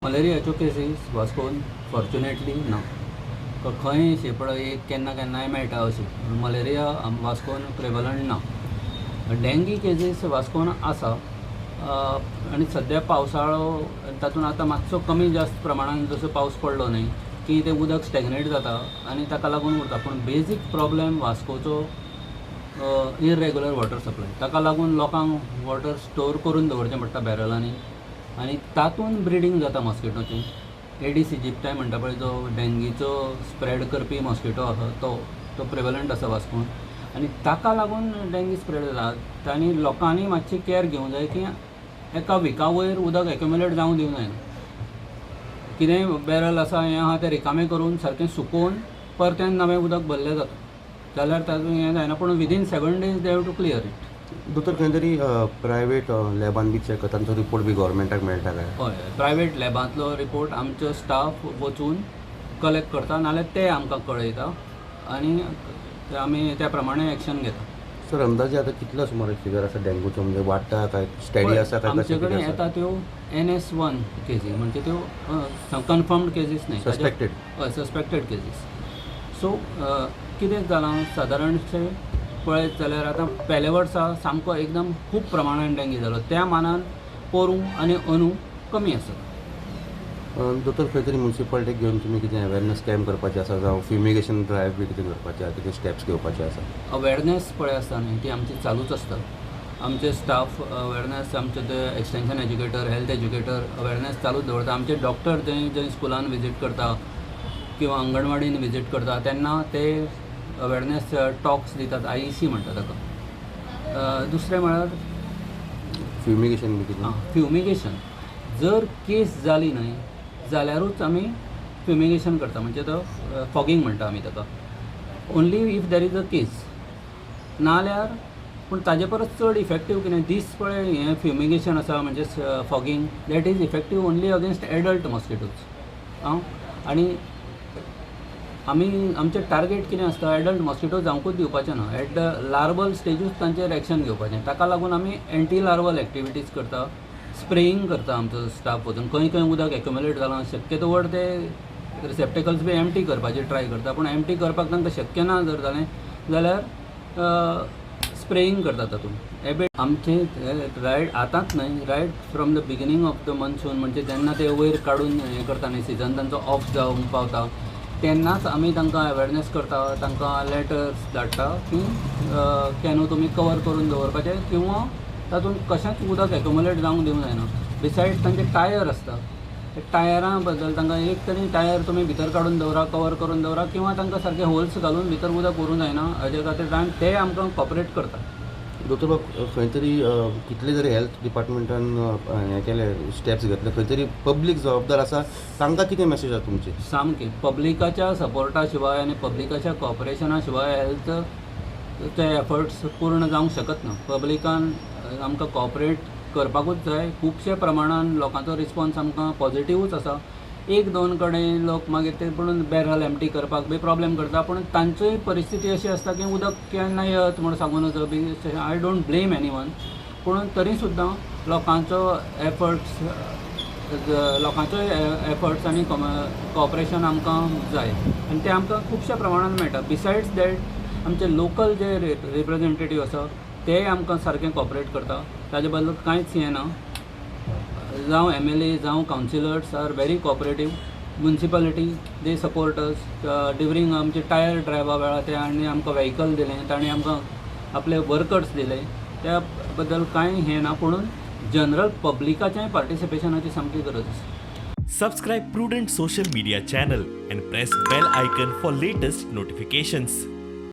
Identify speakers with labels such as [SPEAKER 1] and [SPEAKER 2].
[SPEAKER 1] मलेरियाच्यो cases वास्कोन fortunately ना. खंय shaped एक केन्ना केन्नाय मेळटा अशी. मलेरिया वास्कोन प्रेवलंट ना. डेंगी केसीस वास्कोन आसा आनी सद्या पावसाळो, तातूंत आतां मातसो कमी जास्त प्रमाणान जसो पावस पडलो न्हय की तें उदक स्टॅग्नेट जाता आनी ताका लागून उरता. पूण बेजीक प्रॉब्लेम वास्कोचो इरेगुलर वॉटर सप्लाय. ताका लागून लोकांक वॉटर स्टोर करून दवरचें पडटा बॅरलांनी आनी तातूंत ब्रिडींग जाता मॉस्किटोचें. एडीस इजिप्टाय म्हणटा पळय, जो डेंगीचो स्प्रेड करपी मॉस्किटो आसा, तो तो प्रेवलंट आसा वास्कोन आनी ताका लागून डेंगी स्प्रेड जाता. आनी लोकांनी मातशी कॅर घेवंक जाय की एका विका वयर उदक एक्युमुलेट जावंक दिवंक जायना. कितेंय बॅरल आसा, हें आहा, तें रिकामें करून सारकें सुकोवन परतें नवें उदक भरलें जाता जाल्यार तातूंत हें जायना. पूण within 7 days they have to clear it.
[SPEAKER 2] दोतोर, खंय तरी प्रायवेट लॅबान बी चॅक करता, तांचो रिपोर्ट बी गव्हर्मेंटाक मेळटा काय?
[SPEAKER 1] हय, प्रायवेट लॅबांतलो रिपोर्ट आमचो स्टाफ वचून कलेक्ट करता, नाल्यार ते आमकां कळयता आनी आमी त्या प्रमाणे एक्शन घेता.
[SPEAKER 2] सर, अंदाजे आतां कितलो सुमार फिगर आसा डेंगूचो? म्हणजे वाडटा काय स्टेडी आसा काय
[SPEAKER 1] आमचे
[SPEAKER 2] कशें
[SPEAKER 1] कडेन
[SPEAKER 2] कितें आसा?
[SPEAKER 1] येता त्यो NS 1 केसी, म्हणजे त्यो कन्फर्म्ड केसीस न्हय.
[SPEAKER 2] सस्पेक्टेड.
[SPEAKER 1] हय, सस्पेक्टेड केसीस. सो कितें जालां, सादारणशें पळयत जाल्यार आतां पेले वर्सा सामको एकदम खूब प्रमाणान डेंगी जालो, त्या मानान पोरूं आनी अंदू कमी आसा.
[SPEAKER 2] दोतोर, खंय तरी म्युनिसिपालिटीक घेवन तुमी कितें अवेरनस कॅम्प करपाचें आसा जावं फ्युमिगेशन ड्रायव्ह बी कितें करपाचें आसा? कितें स्टेप्स घेवपाचे आसा?
[SPEAKER 1] अवेरनेस पळय आसता न्ही, ती आमची चालूच आसता. आमचे स्टाफ अवेरनेस, आमचे ते extension educator, health educator awareness चालूच दवरता. आमचे डॉक्टर जंय जंय स्कुलान विजीट करता किंवा अंगणवाडीन विजीट करता तेन्ना ते अवेरनेस टॉक्स दितात, आयईसी म्हणटा ताका. दुसरें म्हळ्यार
[SPEAKER 2] फ्युमिगेशन बी कितें?
[SPEAKER 1] आं, फ्युमिगेशन जर केस जाली न्हय जाल्यारूच आमी फ्युमिगेशन करता, म्हणजे तो फॉगींग म्हणटा आमी ताका. Only if there is a case. नाल्यार पूण ताजे परस चड इफेक्टीव कितें दीस पळय हें फ्युमिगेशन आसा, म्हणजे fogging, that is effective only against adult mosquitoes. आं, आनी आमी आमचें टार्गेट कितें आसता? एडल्ट मॉस्किटो जावंकूच दिवपाचें ना. एट the larval स्टेजूच तांचेर एक्शन घेवपाचें. ताका लागून आमी एंटी लार्वल एक्टिविटीज करता, स्प्रेईंग करता. आमचो स्टाफ वचून खंय खंय उदक एक्युमुलेट जालां शक्यतो व्हड ते रिसेप्टेकल्स बी एम्प्टी करपाची ट्राय करता. पूण एम्प्टी करपाक तांकां शक्य ना जर जालें जाल्यार स्प्रेईंग करता तातूंत. एबेट आमचे रायट आतांच न्हय, right from the beginning of the monsoon, म्हणजे जेन्ना ते वयर काडून हें करता न्हय, सिजन तांचो ऑफ जावंक पावता तेन्नाच आमी तांकां अवेरनेस करता, तांकां लेटर्स धाडटा की कॅनो तुमी कवर करून दवरपाचे किंवा तातूंत कशेंच उदक एक्युमुलेट जावंक दिवंक जायना. बिसायड्स तांचे टायर आसता, ते टायरां बद्दल तांकां एक तरी टायर तुमी भितर काडून दवरा, कवर करून दवरा किंवा तांकां सारके होल्स घालून भितर उदक उरूंक जायना हाजे खातीर. आनी ते आमकां कॉपरेट करता.
[SPEAKER 2] दोतोर बाब, खंय तरी कितले जरी हेल्थ डिपार्टमेंटान हें केलें, स्टेप्स घेतले, खंय तरी पब्लीक जबाबदार आसा. तांकां कितें मॅसेज आसा तुमची?
[SPEAKER 1] सामकी पब्लिकाच्या सपोर्टा शिवाय आनी पब्लिकाच्या कॉपरेशना शिवाय हेल्थ ते एफर्ट्स पूर्ण जावंक शकत ना. पब्लिकान आमकां कॉपरेट करपाकूच जाय. खुबशे प्रमाणान लोकांचो रिस्पॉन्स आमकां पॉझिटिवूच आसा. एक दोन कडेन लोक मागीर ते पूण बॅरल एम्प्टी करपाक बी प्रॉब्लेम करता, पूण तांचीय परिस्थिती अशी आसता की उदक केन्ना येत म्हूण सांगू नजो बी. I don't blame anyone, पूण तरी सुद्दां लोकांचो एफर्ट्स, लोकांचोय एफर्ट्स आनी कॉपरेशन आमकां जाय आनी तें आमकां खुबश्या प्रमाणान मेळटा. बिसायड्स that, आमचे लोकल जे रिप्रेजेंटेटीव आसा तेय आमकां सारकें कॉपरेट करता. ताजे बद्दल कांयच हें ना. जावं एमएलए जावं councillors are very cooperative. Municipality, they support us during आमचे टायर ड्रायव्हा वेळार. ते आनी आमकां व्हेकल दिलें ताणें, आमकां आपले वर्कर्स दिले. त्या बद्दल कांय हें ना, पुणून जनरल पब्लिकाचें पार्टिसिपेशनाची सामकी गरज आसा.
[SPEAKER 3] Subscribe Prudent Social Media channel and press bell icon for latest notifications.